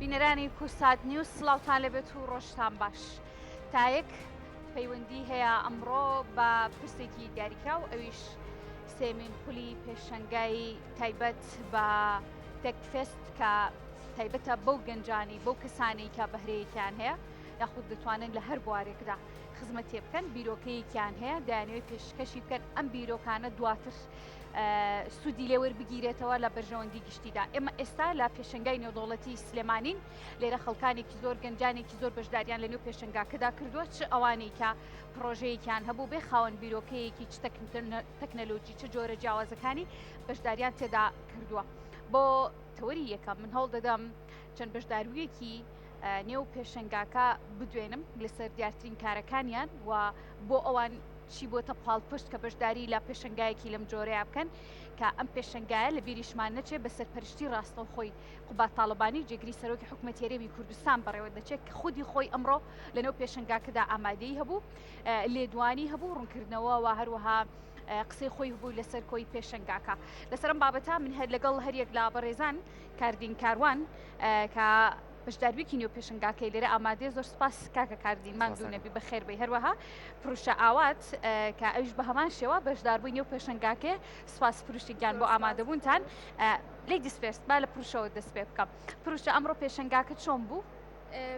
بینەرانی کوردسات نیوز سڵاوتان لەبێت و ڕۆژتان باش. تایەک پەیوەندی هەیە ئەمڕۆ بە پرسێکی دیاریکراو ئەویش سێمین خولی پێشەنگای تایبەت بە تێکفێست کە تایبەتە بەو گەنجانی بەو کەسانی کە بەهرەیەکیان هەیە یاخود دەتوانن لە هەر بوارێکدا خزمەتێ بکەن بیرۆکەیەکیان هەیە دەیانەوێت پێشکەشی بکەن ئەم بیرۆکانە دواتر سوودی لێوەربگیرێتەوە لە بەرژەوەندی گشتیدا. ئێمە ئێستا لە پێشەنگای نێودەوڵەتی سلێمانین، لێرە خەڵکانێکی زۆر، گەنجانێکی زۆر بەشداریان لە نێو پێشەنگاکەدا کردووە، چ ئەوانەی کە پڕۆژەیەکیان هەبوو بێ خاوەن بیرۆکەیەکی چ تەکنەلۆجی چ جۆرە جیاوازەکانی بەشداریان تێدا کردووە. بۆ تەوەری یەکەم من هەوڵ دەدەم چەند بەشدارویەکی نێو پێشەنگاکە بدوێنم لەسەر دیارترین کارەکانیان و بۆ ئەوان چی بۆتە پاڵپشت کە بەشداری لە پێشەنگایەکی لەم جۆرەیە بکەن کە ئەم پێشەنگایە لە بیریشمان نەچێت بە سەرپەرشتی ڕاستەوخۆی قوباد تاڵەبانی جێگری سەرۆکی حکوومەتی هەرێمی کوردستان بەڕێوە دەچێت کە خودی خۆی ئەمڕۆ لەنێو پێشەنگاکەدا ئامادەی هەبوو لێدوانی هەبوو ڕوونکردنەوە و هەروەها قسەی خۆی هەبوو لەسەر کۆی پێشەنگاکە لەسەر ئەم بابەتە من هەر لەگەڵ هەریەک لە بەڕێزان کاردین کاروان کە بەشداربوویەکی نێو پێشنگاکەی لێرە ئامادەیە زۆر سپاس کاکە کاردین ماندوو نەبی بەخێر بێی هەروەها پروشە ئاوات کە ئەویش بە هەمان شێوە بەشداربووی نێو پێشنگاکەی سپاس پروشی گیان بۆ ئامادەبوونتان ladies first با لە پروشەوە دەست پێ بکەم پروشە ئەمڕۆ پێشنگاکە چۆن بوو؟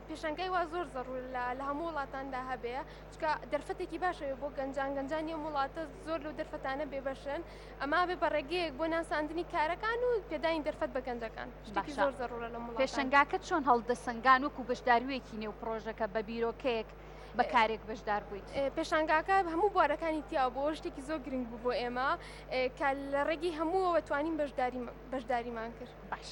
پێشانگای وا زۆر زەڕور لە لە هەموو وڵاتاندا هەبێ چکە دەرفەتێکی باشەوێ بۆ گەنجان گەنجانی ئەم وڵاتە زۆر لەو دەرفەتانە بێبەشن ئەما بێ بە ڕێگەیەک بۆ ناساندنی کارەکان و پێدانی دەرفەت بە گەنجەکان شتێکی زۆر زەڕورە لەم وڵاتان. پێشەنگاکە چۆن هەڵدەسەنگان وەکو بەشدارویەکی نێو پڕۆژەکە بە بیرۆکەیەک بە کارێک بەشدار بوویت؟ پێشانگاکە هەموو بوارەکانی تیا بوو شتێکی زۆر گرنگ بوو بۆ ئێمە کە لە ڕێگەی هەمووەوە توانیم بەشداری بەشداریمان کرد. باش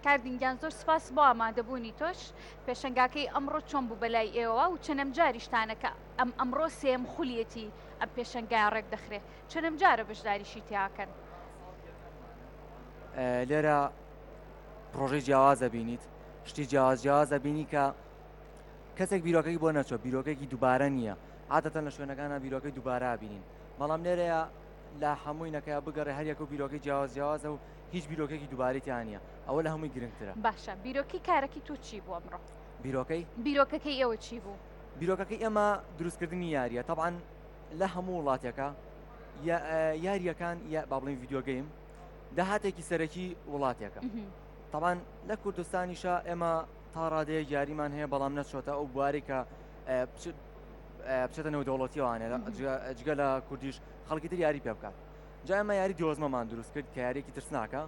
کاردین گیان زۆر سپاس بۆ ئامادەبوونی تۆش پێشەنگاکەی ئەمڕۆ چۆن بوو بەلای ئێوە و چەنەم جاریشتانە کە ئەم ئەمڕۆ سێم خولیەتی ئەم پێشەنگایە ڕێک دەخرێ چەنەم جارە بەشداریشی تیاکەن؟ لێرە پرۆژەی جیاواز دەبینیت شتی جیاواز جیاواز دەبینی کە کەسێک بیرۆکەی بۆ نەچوە بیرۆکێکی دووبارە نییە عادەتەن لە شوێنەکانە بیرۆکەی دووبارە بینین بەڵام لێرەیە لە هەمووی نەکە بگەڕێ هەریەکە و بیرۆکەی جیاواز جیاوازە و هیچ بیرۆکێکی دووبارەی تیا نییە ئەوە لە هەمووی گرنگترە. باشە بیرۆکەی کارەکەی تۆ چی بوو ئەمڕۆ؟ بیرۆکەی؟ بیرۆکەکەی ئێوە چی بوو؟ بیرۆکەکەی ئێمە دروستکردنی یاریە تەبعەن لە هەموو وڵاتێکە یاریەکان یا با بڵێین video game داهاتێکی سەرەکی وڵاتێکە تەبعەن لە کوردستانیشە ئێمە تا ڕادەیەک یاریمان هەیە بەڵام نەچۆتە ئەو بوارێک کە بچێتە نێودەوڵەتیوانێ جگە لە کوردیش خەڵکی تر یاری پێ بکات جا ئێمە یاری دۆزمەمان دروست کرد کە یاریەکی ترسناکە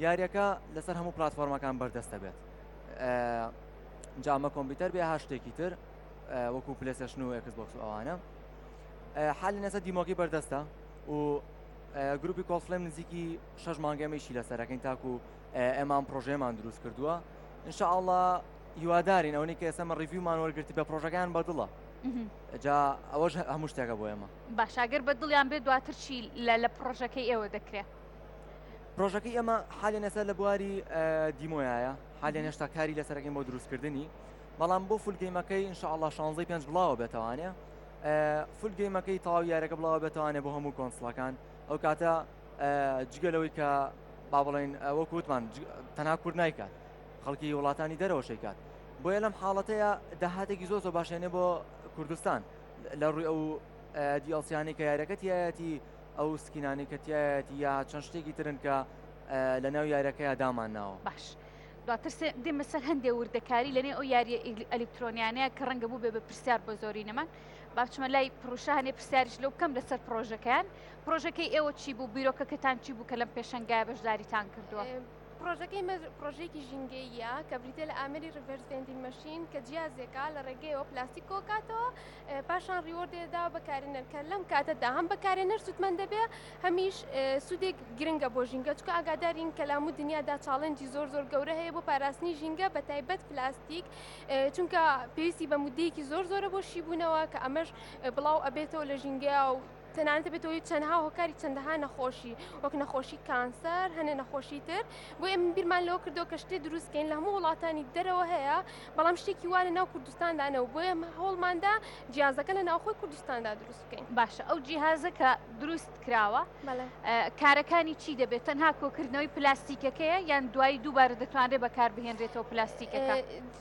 یاریەکە لەسەر هەموو پلتفۆرمەکان بەردەستە بێت جامە کۆمپیوتەر بێ هەر شتێکی تر وەکو PlayStation و Xbox و ئەوانە حالی نەسە demo کەی بەردەستە و گروپی کۆڵفلێم نزیکی شەش مانگەمەیشی لەسەرەکەین تاکو ئێمان پرۆژێمان دروست کردووە انشاءله هیوادارین ئەوەی کە ئێستا مە review مان وەرگرتی بە پرۆژەکان بەدڵە جا ئەوەش هەموو شتێکە بۆ ئێمە. باشە گەر بە دڵیان بێت دواتر چی لە لە پڕۆژەکەی ئێوە دەکرێ؟ پرۆژەکەی ئێمە حالیان ئێستا لە بواری demo یایە حالیان هێشتا کاری لەسەرەکەین بۆ دروستکردنی بەڵام بۆ full game ەکەی انشاءاللە شانزەی پێنج بڵاوە بێتەوانێ full game ەکەی تەواو یارەکە بڵاوە بێتوانێ بۆ هەموو console ەکان ئەو کاتە جگە لەوەی کە با بڵێن وەکو وتمان تەنها کورد نایکات خەڵکی وڵاتانی دەرەوە شەیکات بۆیە لەم حاڵەتەیە داهاتێکی زۆر زۆر باشێنێ بۆ کوردستان لە ڕووی ئەو DLC یانەی کە یاریەکە تایەتی ئەو skin انەی کە تایەتی یا چەند شتێکی ترن کە لە ناو یاریەکەیا دامان ناوە. باش دواتر دێمە سەر هەندێ وردەکاری لەنێو ئەو یاریە ئەلیکترۆنیانەیە کە ڕەنگە بوو بێ بە پرسیار بۆ زۆرینەمان با بچمە لای پڕوشە هەنێ پرسیاریش لەو بکەم لەسەر پڕۆژەکەیان پڕۆژەکەی ئێوە چی بوو بیرۆکەکەتان چی بوو کە لەم پێشەنگایە بەشداریتان کردووە؟ پڕۆژەکەی مە پڕۆژەیەکی ژینگەییە کە بریتیە لە ئامێری reverse vending machine کە جیازێکە لە ڕێگەیەوە پلاستیک کۆکاتەوە پاشان reward ێدا بەکارێنەر کە لەم کاتەدا هەم بەکارێنەر سوودمەند دەبێ هەمیش سوودێک گرنگە بۆ ژینگە چکە ئاگادارین کە لە هەموو دنیادا challenge ی زۆر زۆر گەورە هەیە بۆ پاراستنی ژینگە بە تایبەت پلاستیک چونکە پێویستی بە مدەیەکی زۆر زۆرە بۆ شیبوونەوە کە ئەمەش بڵاو ئەبێتەوە لە ژینگەیا و. تەنانەت ئەبێتە هۆی چەندها هۆکاری چەندەها نەخۆشی وەک نەخۆشی کانسەر هەنێ نەخۆشی تر بۆ ئێمە بیرمان لەوە کردەوە کە شتێ دروست کەین لە هەموو وڵاتانی دەرەوە هەیە بەڵام شتێکی وا لە ناو کوردستاندا نەبوو بۆیە ئێمە هەوڵماندا جیازەکە لە ناوخۆی کوردستاندا دروست بکەین. باشە ئەو جیهازە کە دروست کراوە کارەکانی چی دەبێت تەنها کۆکردنەوەی پلاستیکەکەیە یان دوایی دووبارە دەتوانرێت بەکاربهێنرێتەوە پلاستیکەکە؟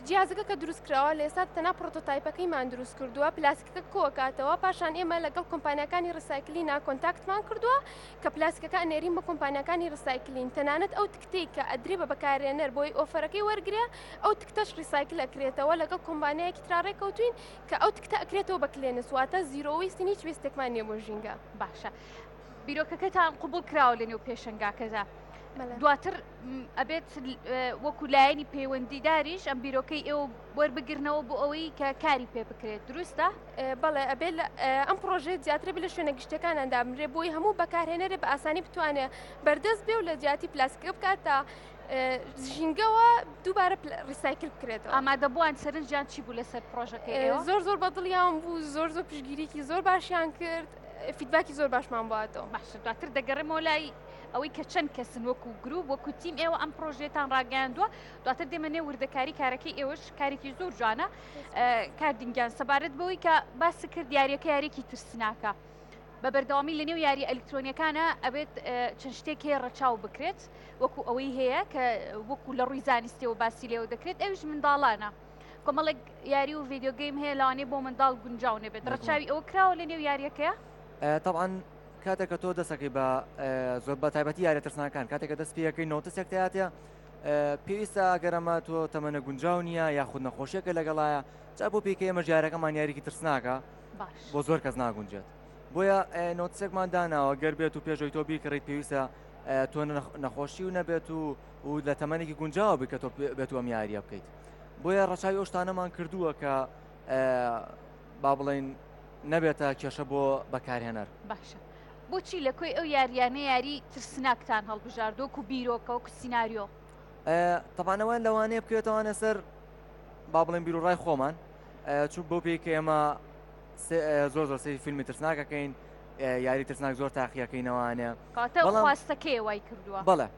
جیازەکە کە دروست کراوە لە ئێستا تەنها prototype ەکەیمان دروست کردووە پلاستیکەکە کۆکاتەوە پاشان ئێمە لەگەڵ کۆمپانیاکانی recycling ا contact مان کردووە کە پلاستیکەکە ئەنێرین بە کۆمپانیاکانی recycling تەنانەت ئەو تکتەی کە ئەدرێ بە بەکارهێنەر بۆی offer ەکەی وەرگرێ ئەو تکتەش recycle ئەکرێتەوە لەگەڵ کۆمپانیایەکی ترا ڕێکەوتوین کە ئەو تکتە ئەکرێتەوە بە کلێنس واتە zero waste ین هیچ waste ێکمان نییە بۆ ژینگە. باشە بیرۆکەکەتان قبوڵ کراوە لە نێو پێشەنگاکەدا دواتر ئەبێت وەکو لایەنی پەیوەندیداریش ئەم بیرۆکەی ئێوە وەربگرنەوە بۆ ئەوەی کە کاری پێ بکرێت دروستە؟ بەڵێ ئەبێت ئەم پرۆژەیە زیاتر بێت لە شوێنە گشتەکانان دابنرێ بۆی هەموو بەکارهێنەرێ بە ئاسانی بتوانێت بەردەست بێ و لە جیاتی پلاستیکەکە بکاتە ژینگەوە دووبارە recycle بکرێتەوە. ئامادەبووان سەرنجیان چی بوو لەسەر پرۆژەکەی ئێوە؟ زۆر زۆر بەدڵیان بوو زۆر زۆر پشتگیریکی زۆر باشیان کرد feedback ی زۆر باشمان بۆ هاتەوە. باشە دواتر دەگەڕێمەوە لای ئەوەی کە چەند کەسن وەکو گروپ وەکو تیم ئێوە ئەم پرۆژێتان ڕاگەیاندووە دواتر دێمە نێو وردەکاری کارەکەی ئێوەش کارێکی زۆر جوانە کاردینگیان سەبارەت بەوەی کە باس کرد یاریەکە یاریێکی ترسناکە بە بەردەوامی لە نێو یاری ئەلکترۆنیەکانە ئەبێت چەند شتێک هەیە ڕەچاو بکرێت وەکو ئەوەی هەیە کە وەکو لە ڕووی زانستیەوە باسی لێوە دەکرێت ئەویش منداڵانە کۆمەڵێک یاری و video game هەیە لەوانەیە بۆ منداڵ گونجاو نەبێت ڕەچاوی ئەوە کراوە لە نێو یاریەکەیە؟ تەبعەن کاتێک کە تۆ دەسەکەی بە زۆر بە تایبەتی یاریە ترسناکان کاتێک کە دەست پێەکەی notice ێک تیاتە پێویستە ئەگەر ئەمە تۆ تەمەنە گونجاو نییە یاخود نەخۆشیەکە لەگەڵایە جا بۆ پێکە ئێمە ژیارەکەمان یاریکی ترسناکە بۆ زۆر کەس ناگونجێت بۆیە notice ێکمان داناوە گەر بێت و پێشەوەی تۆ بیکڕیت پێویستە تۆ نەخۆشی و نەبێت و و لە تەمەنێکی گونجاوە بکە تۆ بێت ئەم یاریە بکەیت بۆیە ڕەچاوی ئەو شتانەمان کردووە کە با بڵین نەبێتە کێشە بۆ بەکارهێنەر. باشە بۆچی لە کۆی ئەو یاریانە یاری ترسناکتان هەڵبژارد وەکو بیرۆکە وەکو سیناریۆ؟ تەبعەن ئەوە لەوانەیە بکەوێتەوانە سەر با بڵێن بیرۆڕای خۆمان چون بۆ پێی کە ئێمە زۆر زۆر سەیری فیلمی ترسناکەکەین یاری ترسناک زۆر تاقیەکەینەوانە خواستەکەی وای کردووە بەڵێ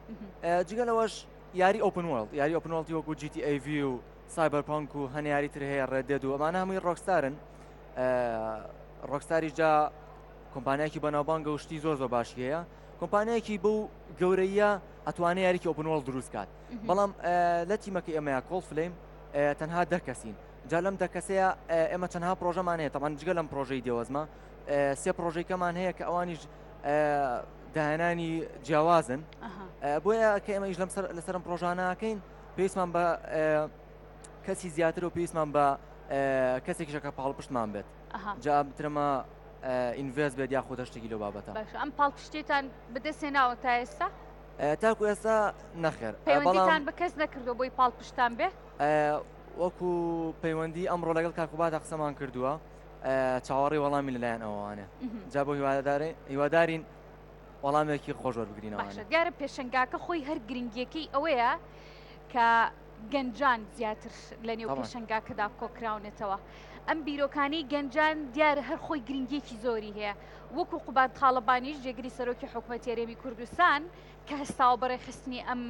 جگە لەوەش یاری open world یاری open world ی وەکو GTA V و Cyberpunk و هەنێ یاری تر هەیە Red Dead و ئەمانە هەمووی Rockstar ن Rockstar یش جا کۆمپانیایکی بەناوبانگە و شتی زۆر زۆر باشی هەیە کۆمپانیایکی بەو گەورەیە ئەتوانێ یاریکی open world دروست کات بەڵام لە تیمەکە ئێمەیە کۆڵ فلەیم تەنها دە کەسین جا لەم دە کەسەیە ئێمە چەندها پرۆژەمان هەیە تەمان جگە لەم پرۆژەی دێوەزمە سێ پرۆژەیکەمان هەیە کە ئەوانیش داهێنانی جیاوازن بۆیە کە ئێمە ئیش لەم لەسەرم پرۆژانەکەین پێویستمان بە کەسی زیاتر و پێویستمان بە کەسێکیشە کە پاڵپشتمان بێت جا بترمە invest بێت یاخود شتێکی لەو بابەتە باش ئەم پاڵپشتێتان بەدەستێناوە تا ئێستا تاکو ئێستا نەخێر پەیوەندیتان بە کەس نەکردو بۆی پاڵپشتان بێ وەکو پەیوەندی ئەمڕۆ لەگەڵ کاکوبادا قسەمان کردووە چاوەڕێی وەڵامی لەلایەن ئەوانە جا بۆ هیوادارین وەڵامێکی خۆش وەربگرینەوە. باشە دیارە پێشەنگاکە خۆی هەر گرنگیەکەی ئەوەیە کە گەنجان زیاتر لە نێو پێشەنگاکەدا کۆکراونەتەوە. ئەم بیرۆکانەی گەنجان دیارە هەر خۆی گرنگیەکی زۆری هەیە وەکو قوباد تاڵەبانیش جێگری سەرۆکی حکومەتی هەرێمی کوردستان کە هەستاوە بە ڕێکخستنی ئەم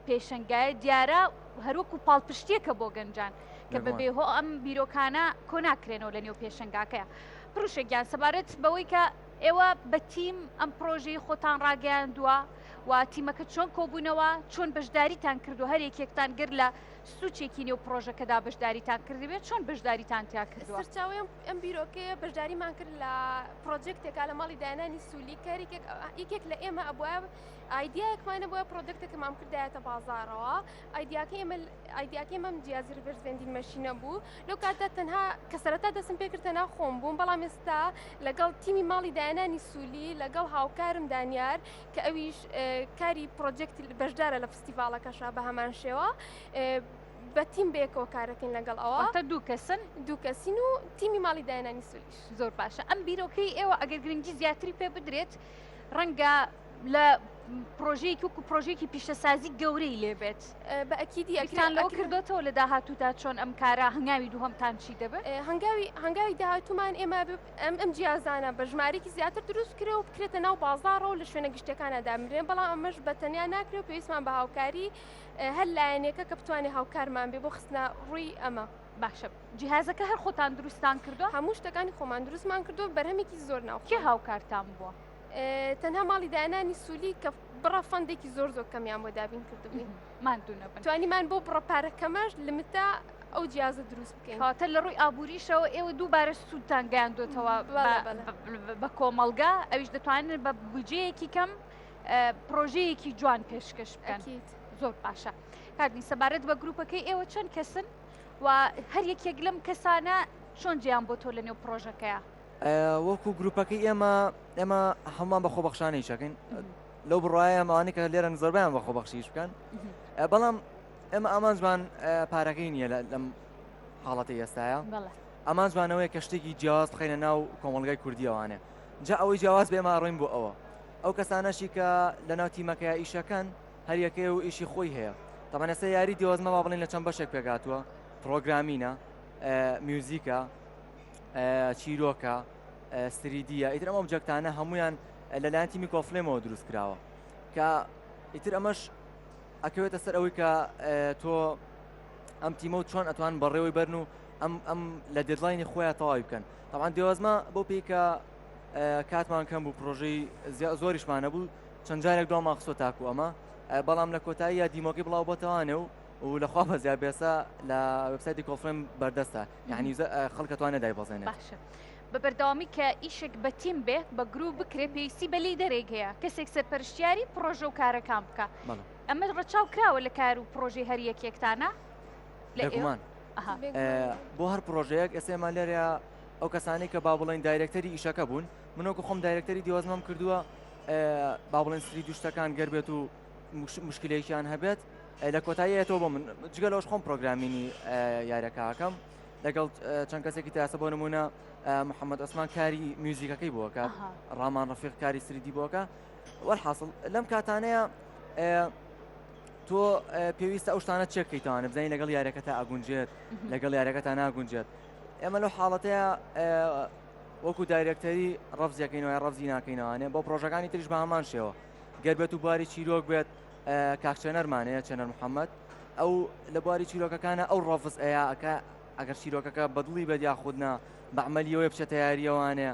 پێشەنگایە دیارە هەروەکو پاڵپشتیەکە بۆ گەنجان کە بەبێ هۆ ئەم بیرۆکانە کۆ ناکرێنەوە لە نێو پێشەنگاکەیە پڕوشێکیان سەبارەت بەوەی کە ئێوە بە تیم ئەم پڕۆژەی خۆتان ڕاگەیاندووە و تیمەکە چۆن کۆبوونەوە، چۆن بەشداریتان کردووە، هەر یەکێکتان گەر لە سوچێکی نێو پڕۆژەکەدا بەشداریتان کردبێت، چۆن بەشداریتان تیا کردووە؟ سەرچاوەی ئەم بیرۆکەیە بەشداریمان کرد لە پرۆجێکتێکا لە ماڵی داهێنانی سولی کاریکێک یەکێک لە ئێمە ئەبوایە ئایدیایەکمان هەبوایە product ەکەمان بکردایەتە بازاڕەوە ئایدیاکەی ئێمە ئایدیاکەی ئێمە جیازی reverse vending machine ە بوو لەو کاتدا تەنها کە سەرەتا دەستم پێکرد تەنها خۆم بووم بەڵام ئێستا لەگەڵ تیمی ماڵی داهێنانی سولی لەگەڵ هاوکارم دانیار کە ئەویش کاری پرۆجێکت بەشدارە لە فستیڤاڵەکەشا بە هەمان شێوە بە تیم بەیەکەوە کارەکەین لەگەڵ ئەوە واتە دوو کەسن دوو کەسین و تیمی ماڵی داهێنانی سولیش زۆر باشە ئەم بیرۆکەی ئێوە ئەگەر گرنگی زیاتری پێ بدرێت ڕەنگە لە. پرۆژەیەکی وەکو پرۆژەیەکی پیشەسازی گەورەی لێ بێت. بە ئەکیدی ئەکرێ. بیرتان لەوە کردۆتەوە لە داهاتوودا چۆن ئەم کارە هەنگاوی دووهەمتان چی دەبێت؟ هەنگاوی هەنگاوی داهاتوومان ئێمە ئەم ئەم جیازانە بە ژمارەیەکی زیاتر دروست بکرێ و بکرێتە ناو بازاڕەوە لە شوێنە گشتیەکانە دابنرێن، بەڵام ئەمەش بە تەنیا ناکرێ و پێویستمان بە هاوکاری هەر لایەنێکە کە بتوانێ هاوکارمان بێ بۆ خستنە ڕووی ئەمە. باشە جیهازەکە هەر خۆتان دروستتان کردووە؟ هەموو شتەکانی خۆمان دروستمان کردووە، بەرهەمێکی زۆر ناوخۆ. کێ هاوکارتان بووە؟ تەنها ماڵی دانانی سولی کە بڕە fund ێکی زۆر زۆر کەمیان بۆ دابین کردبووین ماندوو نەبن توانیمان بۆ بڕە پارە کەمەش لمتە ئەو جیازە دروست بکەین کەواتە لە ڕووی ئابووریشەوە ئێوە دووبارە سوودتان گەیاندۆتەوە بە کۆمەڵگا ئەویش دەتوانن بە بودجەیەکی کەم پرۆژەیەکی جوان پێشکەش بکەن زۆر باشە کاک سەبارەت بە گروپەکەی ئێوە چەند کەسن و هەر یەکێک لەم کەسانە چۆن جیان بۆ تۆ لە نێو پرۆژەکەیە؟ وەکو گروپەکەی ئێمە ئێمە هەمووان بە خۆبەخشانە ئیشەکەین لەو بڕایە ئەمانەی کە لێرەن زۆربیان بە خۆبەخشیش بکەن بەڵام ئێمە ئامانجمان پارەکەی نییە لەم حاڵەتی ئێستاە ئامانجمانەوەی کە شتێکی جیاواز بخینە ناو کۆمەلگای کوردیەوانێ جا ئەوەی جیاواز بێمە ڕۆین بۆ ئەوە ئەو کەسانەشی کە لە ناو تیمەکەی ئیشەکەن هەریەکەی و ئیشی خۆی هەیە تەمەەن ئێستا یاری دیوەزمە با بڵین لە چەند بەشێک پێگاتووە programming ە میوزیکە چیرۆکە 3D یە ئیتر ئەم object انە هەمویان لەلایەن تیمی کۆفلێمەوە دروست کراوە کە ئیتر ئەمەش ئەکەوێتە سەر ئەوەی کە تۆ ئەم تیمە و چۆن ئەتوان بەڕێوەی بەرن و ئەم ئەم لە deadline ی خۆیان تەواوی بکەن تاوان دێوەزمە بۆ پێی کە کاتمان کەم بوو پرۆژەی زۆریشمانە بوو چەند جارێک دوامان خستۆ تاکو ئەمە بەڵام لە کۆتایی یا demo کەی بڵاو بۆتەوانێ و و لەخوا بەزیا بێسە لە وبسایتی کۆفرم بەردەستە یعنی خەڵک ئەتوانێت دایبەزێنێت. باشە بە بەردەوامی کە ئیشێک بە تیم بێ بە گروپ بکرێ پێویستی بە leader ێک هەیە کەسێک سەرپەرشتیاری پڕۆژە و کارەکان بکا ئەمە ڕەچاو کراوە لە کار و پڕۆژەی هەر یەکێکتانە؟ لە بێگومان بۆ هەر پڕۆژەیەک ئێستا ئێمە لێرە ئەو کەسانەی کە با بڵێن director ی ئیشەکە بوون من وەکو خۆم director ی دیوەزمەم کردووە با بڵێن سری دوشتەکان گەر بێت و مشکلێکیان هەبێت لە کۆتاییەتەوە بۆ من جگە لەوەش خۆم programming ی یاریەکەکەم لەگەڵ چەند کەسێکی تاسە بۆ نمونە محەممەد ئۆسمان کاری میوزیکەکەی بۆکە ڕامان ڕفیق کاری 3D بۆکە وەرحاصل لەم کاتانەیە تۆ پێویستە ئەو شتانە چێکەیتوانە بزانین لەگەڵ یاریەکە تا ئەگونجێت لەگەڵ یاریەکە تا ناگونجێت ئێمە لەو حاڵەتەیە وەکو director ی ڕەفزیەکەینەوە ڕەفزی ناکەینەوانێ بۆ پرۆژەکانی تریش بە هەمان شێوە گەر بێت و بواری چیرۆک بێت کاک چێنەرمان هەیە چێنەر محەممەد ئەو لە بواری چیرۆکەکانە ئەو ڕەفز ئەیا ئەکا ئەگەر چیرۆکەکە بەدڵی بێت یاخود نا بە عملیەوەی بچێتە یاریەوانێ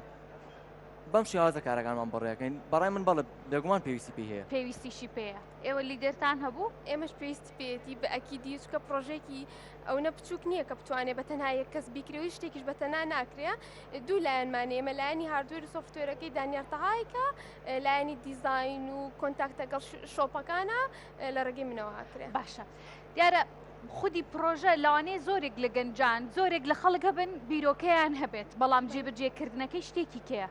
بەم شێوازە کارەکانمان بەڕێەکەین بەڕای من بەڵێ بێگومان پێویستی پێی هەیە پێویستیشی پێیە ئێوە leader تان هەبوو؟ ئێمەش پێویستی پێیەتی بە ئەکیدی چونکە پڕۆژەیەکی ئەونە بچووک نییە کە بتوانێت بە تەنها یەک کەس بیکرێ و هیچ شتێکیش بە تەنها ناکرێ دوو لایەنمان ئێمە لایەنی hardware و software ەکەی دانیار تەهایکە لایەنی دیزاین و contact ەگەڵ shop ەکانە لە ڕێگەی منەوە ئاکرێ. باشە دیارە خودی پرۆژە لەوانەیە زۆرێک لە گەنجان زۆرێک لە خەڵک هەبن بیرۆکەیان هەبێت بەڵام جێبەجێکردنەکەی شتێکی کێیە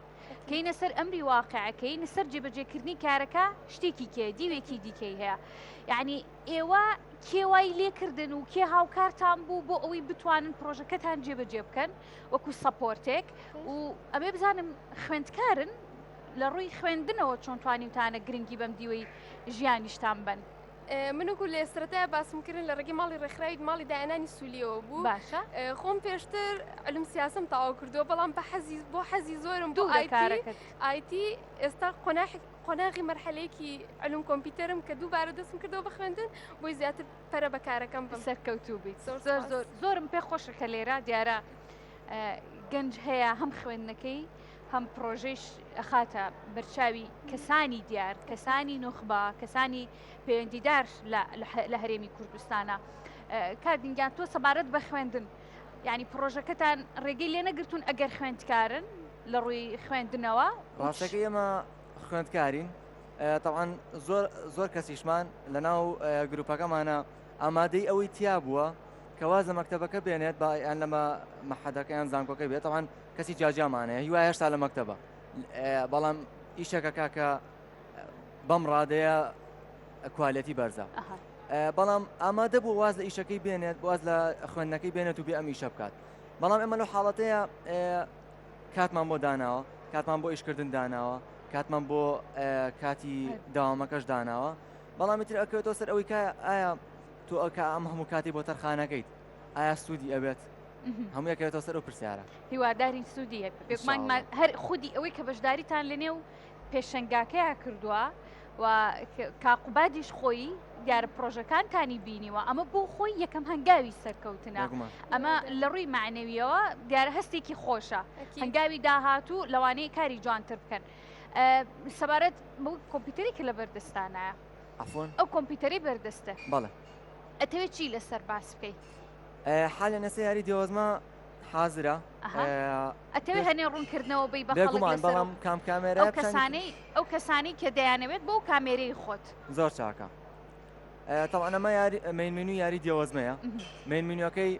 کەینە سەر ئەمری واقع کەینە سەر جێبەجێکردنی کارەکە شتێکی کێ دیوێکی دیکەی هەیە یعنی ئێوە کێ وای لێکردن و کێ هاوکارتان بوو بۆ ئەوەی بتوانن پرۆژەکەتان جێبەجێ بکەن وەکو support ێک و ئەمێ بزانم خوێندکارن لە ڕووی خوێندنەوە چۆن توانیوتانە گرنگی بەم دیوەی ژیانیشتان بەن؟ من وەکو لە سەرەتای باسم کردن لە ڕێگەی ماڵی ڕێکخراوی ماڵی داهێنانی سولیەوە بوو باشە خۆم پێشتر علم سیاسم تەواو کردووە بەڵام بە حەزی بۆ حەزی زۆرم بۆ دوورە IT کارەکەت IT ئێستا قۆناغ قۆناغی مەرحەلەیەکی علوم کۆمپیوتەرم کە دووبارە دەستم کردەوە بە خوێندن بۆی زیاتر پەرە بە کارەکەم بم سەرکەوتوو بیت زۆر زۆر سوپاس. زۆر زۆرم پێ خۆشە کە لێرە دیارە گەنج هەیە هەم خوێندنەکەی هەم پڕۆژەیش ئەخاتە بەرچاوی کەسانی دیار، کەسانی نوخبە، کەسانی پەیوەندیدار لە هەرێمی کوردستانە. کاک دینگیان تۆ سەبارەت بە خوێندن یعنی پڕۆژەکەتان ڕێگەی لێ نەگرتوون ئەگەر خوێندکارن لە ڕووی خوێندنەوە؟ ڕاستەکەی ئێمە خوێندکارین تەبعەن زۆر زۆر کەسیشمان لەناو گروپەکەمانە ئامادەی ئەوەی تیا بووە کە واز لە مەکتەبەکە بێنێت با یان لە مەحەدەکە یان زانکۆکە بێت تەبعەن کەسی جیاجیامان هەیە هیوا هێشتا لە مەکتەبە بەڵام ئیشەکە کاکە بەم ڕادەیە quality بەرزە بەڵام ئامادە بوو واز لە ئیشەکەی بێنێت واز لە خوێندنەکەی بێنێت و بێ ئەم ئیشە بکات بەڵام ئێمە لەو حاڵەتەیە کاتمان بۆ داناوە کاتمان بۆ ئیشکردن داناوە. کاتمان بۆ کاتی داوامەکەش داناوە بەڵام ئیتر ئەکەوێتەوە سەر ئەوەی کە ئایا تۆ ئەکە ئەم هەموو کاتی بۆ تەرخانەکەیت ئایا سوودی ئەبێت هەموو یەکەوێتەوە سەر ئەو پرسیارە هیوادارین سوودی هەبێت بێگومان هەر خودی ئەوەی کە بەشداریتان لەنێو پێشەنگاکەیا کردووە و کاقوبادیش خۆی دیارە پرۆژەکانتانی بینیوە ئەمە بۆ خۆی یەکەم هەنگاوی سەرکەوتنە ئەمە لە ڕووی معنەویەوە دیارە هەستێکی خۆشە هەنگاوی داهاتوو لەوانەیە کاری جوانتر بکەن سەبارەت بەو کۆمپیوتەری کە لە بەردەستانە ئەو کۆمپیوتەری بەردەستە بەڵێ ئەتەوێت چی لەسەر باس بکەیت حالە نەسە یاری دێوەزمە حازرە ئەتەوێ هەنێ ڕوونکردنەوە بی بە خەڵک بەڵام کام کامێرا ئەو کەسانەی ئەو کەسانی کە دەیانەوێت بۆ کامێرەی خۆت زۆر چاکە تەوان ئەمە یاری main menu یاری دێوەزمەیە main menu ەکەی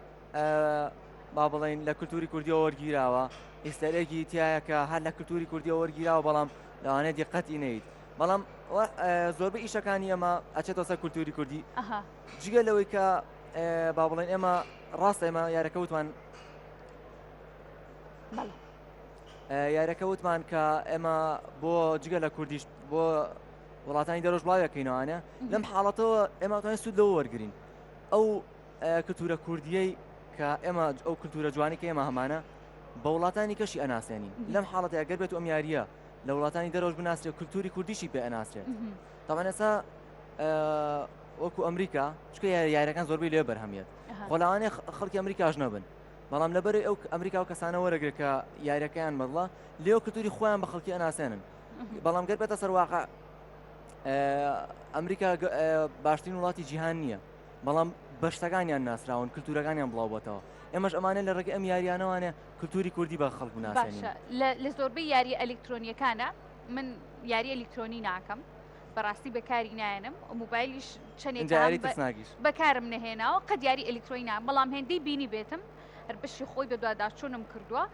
با بڵین لە کللتوری کوردیەوە وەرگیراوە Easter egg ی تایە کە هەر لە کللتوری کوردیەوە وەرگیراوە بەڵام لەوانەیە دیقەتی نەیت بەڵام زۆربەی ئیشەکانی ئەمە ئەچێتەوە سەر کللتوری کوردی جگە لەوەی کە با بڵێن ئێمە ڕاستە ئێمە یارەکە وتمان یارەکە وتمان کە ئێمە بۆ جگە لە کوردیش بۆ وڵاتانی دەرۆژ بڵاوەکەینەوانە لەم حاڵەتەوە ئێمە توانین سوود لەوە وەرگین ئەو کلتورە کوردیەی کە ئێمە ئەو کلتورە جوانی کە ئێمە هەمانە بە وڵاتانی کەشی ئەناسێنین لەم حاڵەتی ئەگەر بێت ئەم یاریە لە وڵاتانی دەرەوەش بناسرێت کلتوری کوردیشی پێ ئەناسرێت تاوان ئێستا وەکو ئەمریکا چکە یاریەکان زۆربەی لێ بەرهەمیێت خۆ لەوانەیە خەڵکی ئەمریکاش نەبن بەڵام لەبەر ئەو ئەمریکا و کەسانە وەرەگرێت کە یاریەکەیان بەدڵە لێو کلتوری خۆیان بە خەڵکی ئەناسێنن بەڵام گەر بێتە سەرواقع ئەمریکا باشترین وڵاتی جیهان نییە بەڵام بەشتەکانیان ناسراون کللتورەکانیان بڵاوبەتەوە ئێمەش ئەمانە لە ڕێگەی ئەم یاریانەوانێ کللتوری کوردی بە خەڵک بناسێنین لە زۆربەی یاری ئەلکترۆنیەکانە من یاری ئەلکترۆنی ناکەم بەڕاستی بەکاری نایەنم و موبایلیش چەندێک بەکارم نەهێناوە قەت یاری ئەلیکترۆنی نا بەڵام هێندەی بینی بێتم هەر بەشی خۆی بەدواداچوونم کردووە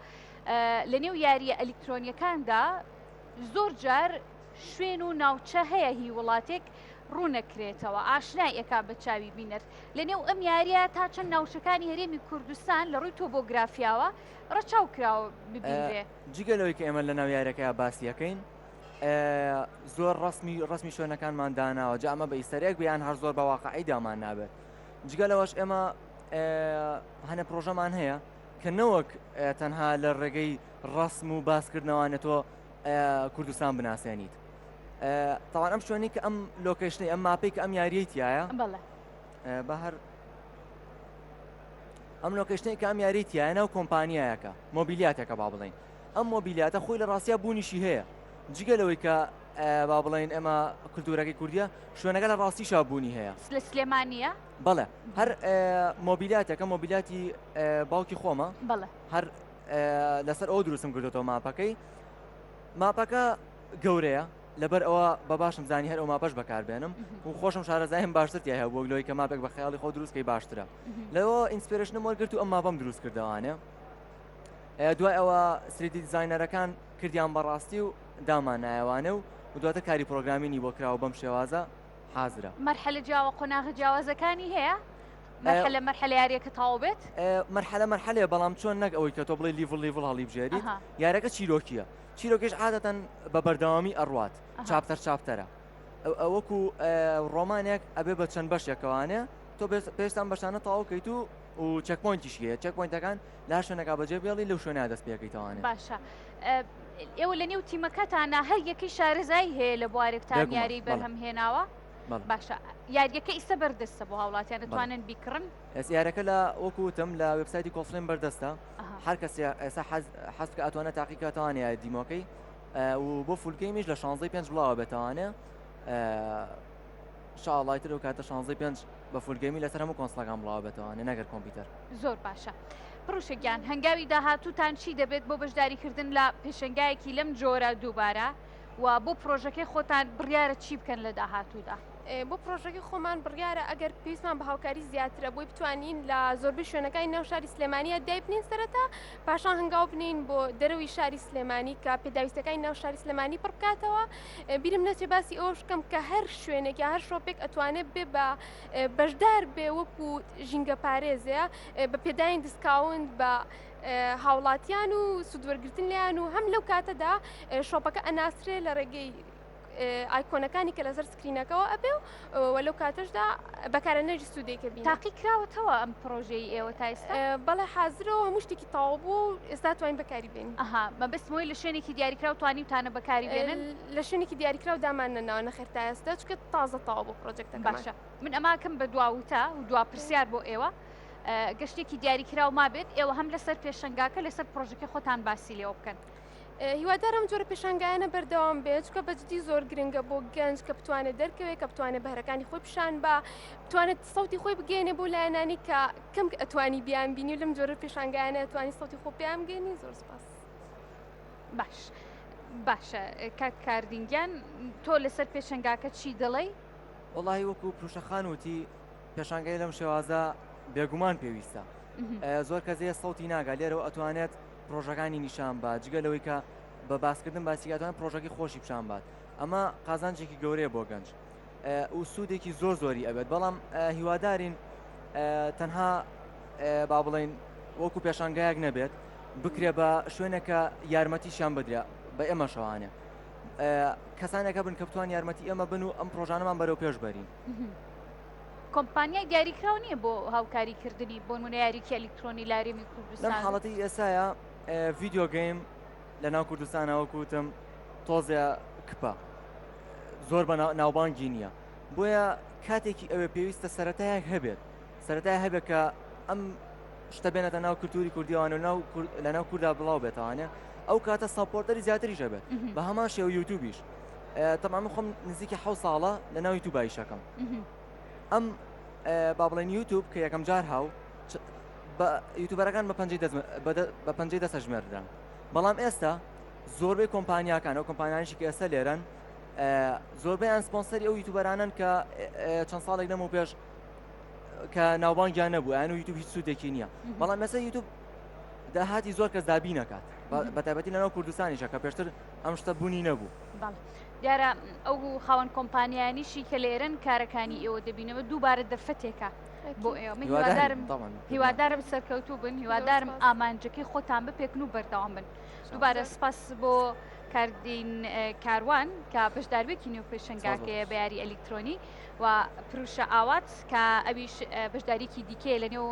لە نێو یاریە ئەلیکترۆنیەکاندا زۆر جار شوێن و ناوچە هەیە هی وڵاتێک ڕوونەکرێتەوە ئاشنای ئەکا بە چاوی بینەر لە نێو ئەم یاریە تا چەند ناوچەکانی هەرێمی کوردستان لە ڕووی تۆبۆگرافیاوە ڕەچاو کراوە ببینرێ. جگە لەوەی کە ئێمە لە ناو یاریەکەیا باسی ئەکەین زۆر ڕسمی ڕسمی شوێنەکانمان داناوە جا ئەمە بە Easter egg بیان هەر زۆر بە واقعی دامان نابێت جگە لەوەش ئێمە هەنە پرۆژەمان هەیە کە نەوەک تەنها لە ڕێگەی ڕسم و باسکردنەوانە تۆ کوردستان بناسێنیت تاوان ئەم شوێنی کە ئەم location ی ئەم map ەی کە ئەم یاریەی تایە بە هەر ئەم location ەی کە ئەم یاری تایە ناو کۆمپانیایەکە مۆبیلیاتێکە با بڵین ئەم مۆبیلیاتە خۆی لە ڕاستیا بوونیشی هەیە جگە لەوەی کە با بڵێن ئێمە کولتورەکەی کوردیە شوێنەکە لە ڕاستیشا بوونی هەیە. لە سلێمانیە؟ بەڵێ هەر مۆبیلاتێکە مۆبیلاتی باوکی خۆمە بەڵێ هەر لەسەر ئەو دروستم کردێتەوە map ەکەی map ەکە گەورەیە لەبەر ئەوە بە باشم زانی هەر ئەو map ەش بەکاربێنم و خۆشم شارەزایم باشتر تیا هەبوو لەوەی کە map ێک بە خەیاڵی خۆ دروستکەی باشترە لەوە inspiration م وەرگرت و ئەم map ەم دروست کردەوانێ دوای ئەوە 3D designer ەکان کردیان بەڕاستی و دامانایەوانە و دواتر کاری programming ی بۆ کراوە بەم شێوازە حازرە. مەرحەلە جیاوە قۆناغە جیاوازەکانی هەیە؟ مەرحەلە مەرحەلە یاریەکە تەواو بێت؟ مەرحەلە مەرحەلەیە بەڵام چۆن نەک ئەوەی کە تۆ بڵێی level level هەڵیبژێریت یاریەکە چیرۆکیە چیرۆکیش عادەتەن بە بەردەوامی ئەڕوات chapter chapter ە وەکو ڕۆمانێک ئەبێ بە چەند بەشێکەوانێ تۆ پێشتان بەشانە تەواو کەیت و و checkpoint یش هەیە checkpoint ەکان لە هەر شوێنەکە بەجێ بێڵی لەو شوێنە دەست پێکەیتەوانێ. باشە ئێوە لە نێو تیمەکەتانە هەر یەکەی شارەزایی هەیە لە بوارێکتان یاری بەرهەم هێناوە باشە یاریەکە ئیستا بەردەستە بۆ هاوڵاتیان دەتوانن بیکڕن ئێس یارەکە لە وەکو وتم لە وێبسایتی کۆفلێن بەردەستە هەر کەسێ ئێستا حەز حەز بکە ئەتوانێت تاقیکاتەوانێ یاری demo کەی و بۆ full game یش لە 16 پێنج بڵاوە بێتەوانێ شاءڵای تر و کاتە 16 پێنج بە full game ی لەسەر هەموو console ەکان بڵاوە بێتەوانێ نەگەر کۆمپیوتەر. زۆر باشە پڕوشە گیان هەنگاوی داهاتووتان چی دەبێت بۆ بەشداریکردن لە پێشەنگایەکی لەم جۆرە دووبارە و بۆ پرۆژەکەی خۆتان بڕیارە چی بکەن لە داهاتوودا؟ بۆ پرۆژەکەی خۆمان بڕیارە ئەگەر پێویستمان بە هاوکاری زیاترە بۆی بتوانین لە زۆربەی شوێنەکانی ناو شاری سلێمانیە دایبنین سەرەتا پاشان هەنگاو بنین بۆ دەرەوەی شاری سلێمانی کە پێداویستەکانی ناو شاری سلێمانی پڕ بکاتەوە بیرم نەچێ باسی ئەوەش بکەم کە هەر شوێنێک یا هەر shop ێک ئەتوانێت بێ بە بەشدار بێ وەکو ژینگە پارێزێ بە پێدانی discount بە هاوڵاتیان و سوودوەرگتن لیان و هەم لەو کاتەدا shop ەکە ئەناسرێ لە ڕێگەی icon ەکانی کە لەسەر screen ەکەوە ئەبێ و لەو کاتەشدا بەکارهێنەری سوودێکە بینێ. تاقی کراوەتەوە ئەم پڕۆژەی ئێوە تا ئێستا؟ بەڵێ حازرە و هەموو شتێکی تەواو بووە و ئێستا توانین بەکاری بێنین. ئەها مەبەستم ئەوەیە لە شوێنێکی دیاریکراو توانیوتانە بەکاری بێنن؟ لە شوێنێکی دیاریکراو دامان نەناوە نەخێر تا ئێستا چونکە تازە تەواو بوو project ەکەمان. باشە من ئەماکەم بە دوا وتە و دوا پرسیار بۆ ئێوە گەشتێکی دیاریکراو مابێت ئێوە هەم لەسەر پێشەنگاکە لەسەر پڕۆژەکەی خۆتان باسی لێوە بکەن. هیوادارم جۆرە پێشانگایانە بەردەوام بێت چونکە بەجدی زۆر گرنگە بۆ گەنج کە بتوانێت دەرکەوێت کە بتوانێت بەهرەکانی خۆی پیشان بە بتوانێت سەوتی خۆی بگەێنێ بۆ لایەنانی کە کەم ئەتوانی بیان بینی و لەم جۆرە پێشانگایانە توانی سەوتی خۆ پێیان بگەێنی زۆر سپاس. باش باشە کاک کاردین گیان تۆ لەسەر پێشەنگاکە چی دەڵێی؟ وەڵاهی وەکو پروشە خان وتی پێشانگای لەم شێوازە بێگومان پێویستە زۆر کەس هەیە سەوتی ناگا لێرەوە ئەتوانێت پرۆژەکانی نیشان بات جگە لەوەی کە بە باسکردن باسی ئەتوانێت پرۆژەکەی خۆشی پیشان بات ئەمە قازانجێکی گەورەیە بۆ گەنج و سوودێکی زۆر زۆری ئەبێت بەڵام هیوادارین تەنها با بڵین وەکو پێشانگایەک نەبێت بکرێ بە شوێنێکە یارمەتیشیان بدرێ بە ئێمە شەوانێ کەسانێکە بن کە بتوان یارمەتی ئێمە بن و ئەم پرۆژانەمان بەرەو پێش بەرین. کۆمپانیای دیاریکراو نییە بۆ هاوکاری کردنی بۆ نمونە یاریی ئەلیکترۆنی لە هەرێمی لەم کوردستان؟ حاڵەتەی ئێستایا video game لە ناو کوردستانا وەکو وتم تۆزێ کپە زۆر بە ناوبانگی نییە بۆیە کاتێکی ئەوێ پێویستە سەتایەک هەبێت سەتای هەبێت کە ئەم شتە بێنێتە ناو کللتوری کوردیوان و ناو لە ناو کووردا بڵاو بێتوانێ ئەو کاتە supporter ی زیاتریش هەبێت بە هەمان شێوە یوتوبیش تەمان خۆم نزیکی حە ساڵە لە ناو یوتوب ئیشەکەم ئەم با بڵێن یوتوب کە یەکەم جار هاو بە YouTuber ەکان بە پەنجەی دەست بە پەنجەی دەست ئەژمێردران بەڵام ئێستا زۆربەی کۆمپانیاکان ئەو کۆمپانیانشی کە ئێستا لێرەن زۆربەیان سپۆنسەری ئەو YouTuber انن کە چەند ساڵێک لەمەو پێش کە ناوبانگیان نەبوو یان و یوتوب هیچ سوودێکی نییە بەڵام ئێستا یوتوب داهاتی زۆر کەس دابین نەکات بە تایبەتی لەناو کوردستانیشە کە پێشتر ئەم شتە بوونی نەبوو. دیارە ئەو خاوەن کۆمپانیانیشی کە لێرەن کارەکانی ئێوە دەبینەوە دووبارە دەرفەتێکە بۆ ئێوە من هیوادارم هیوادارم سەرکەوتوو بن هیوادارم ئامانجەکەی خۆتان بپێکن و بەردەوام بن دووبارە سپاس بۆ کاردین کاروان کە بەشداروێکی نێو پێشنگاکەیە بە یاری ئەلیکترۆنی و پروشە ئاوات کە ئەویش بەشداریکی دیکەیە لە نێو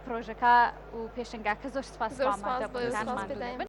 پرۆژەکە و پێشنگاکە زۆر سپاس زۆر سپاس بۆ.